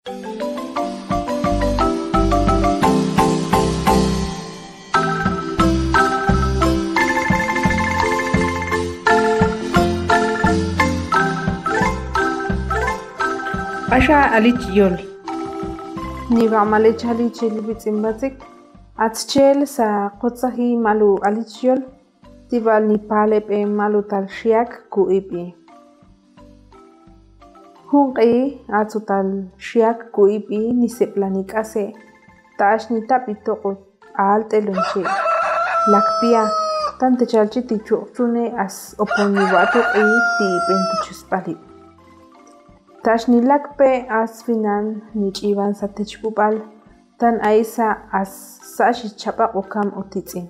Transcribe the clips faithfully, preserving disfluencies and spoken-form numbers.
Axa alich yol. Niwamale chali chil bitz'in batz'ik. Atzchel sa qotzaji malu alich yol. Tibal nipaleb'e malu tal xiak ku'ib'i. Jun q'i atzu tal xiak ku'ib'i niseb'lani k'ase. Tax nitab'i toq'u b'al t'elon chi' lakpia. Tan techal chi tichuq'chune as opon niwa'tu q'i ti'ib'en tu chusb'alib'. Tax nilakpe as finan nich'iwan sa techb'ub'al. Tan aixa as sa'ax ichab'aq' okam otitz'in.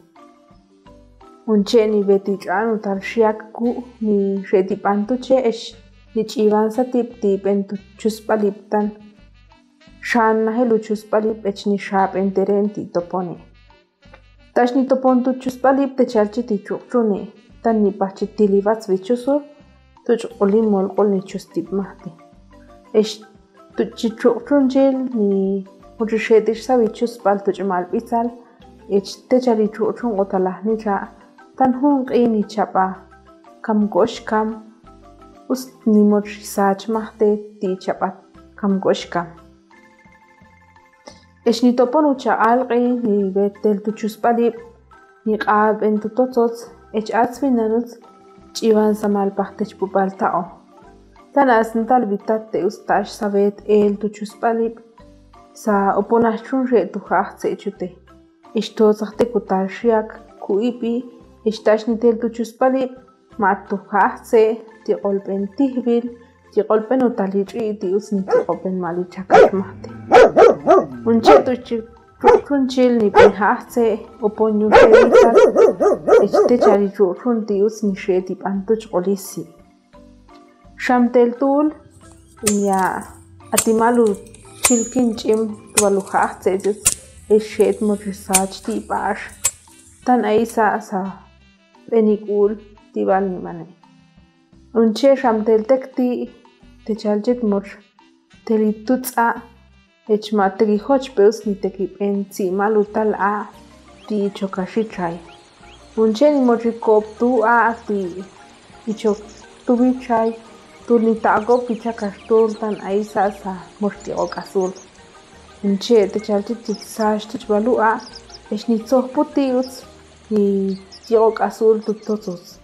Unche' niwet ich'an utal xiak ku' nixe'tib'an tuche ex nich'iwan satib' ti'ib'en tu chusb'alib' tan xan najel uchusb'alib' ech nixab'en teren ti' topone. Tax nitopon tu chusb'alib' techal chi tichuq'chune tan nib'aj chi tiliwatz wichusu tuch' q'ulim molq'ul nichustib'majti. Ex tuch' chi chuq'chun chil ni muchixetix sawi chusb'al tuch' malb'itzal ech techal ichuq'chun q'otalaj nicha' tan jun q'i nichab'a kamko'ox kam. Us nimoch sachmajte ti' chab'a kamko'ox kam. Ex nitopon uchaq'al q'i niwetel tu chusb'alib' niq'ab'en tu totzotz ech atz finan utz ch'iwan sa malpaj techb'ub'al taq'o. Tan as ntal witat te us tax sawet el tu chusb'alib' sa oponax chun xe' tu ja'aj tze' chute. Ex totzajte kutal xiak ku'ib'i ex tax nitel tu chusb'alib' ma' tu ja'aj tze' tiq'olb'en tijb'il tiq'olb'en utal ich'i' ti' us nitiq'ob'en malichakaxmajti. Unche' tuch' chi chuq'chun chil nib'en ja'aj tze' opon yuxe'witat ech techal ichuq'chun ti' us nixe'tib'an tuch' q'olisi. Xamtel tul ya atimal uchilkin ch'im tb'al uja'aj tze' ti' us ex xe'tmoch sach ti' b'ax tan aixa sa b'enik'ul ti' b'al nimane. Unche' xamtel tekti' techal chi tmoch teli tutz'a' ech ma' tekijoch pe us nitekib'en tzi'mal utal a' ti' ichokaxi chay. Unche' nimoch ikob tu a' ti' ichok tuwi chay tul nitaq'kob ichakaxtul tan aixa sa moch tiq'ok'asul. Unche' techal chi tisax tuch b'al u a' ex nitzojpu ti' utz nitiq'ok'asul tu totzotz.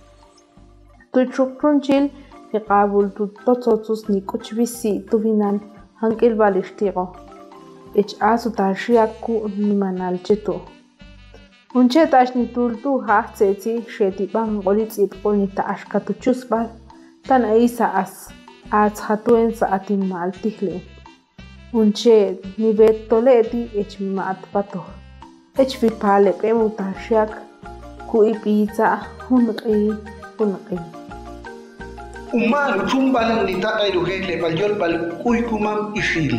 Tu chuq'chun chil niq'ab'ul tu totzotz us nik'uchwi si' tuwinan jank'il b'al ix tiq'o. Ech atz utal xiak ku' nimanal chi tu'. Unche' tax nitul tu' ja'aj tze' tzi xe'tib'an q'olitz'ib' q'ul nitaq'ax ka tu chusb'al tan aixa as atz jatuen sa atimal tijlen. Unche' niwet tole' ti' ech ma' tpatoj. Ech wi paleb'em utal xiak ku'ib'i tza' jun q'i jun q'i. Umaal uchumb'al nitaq'el ujel eb'al yolb'al K'uy Kuman Ixil.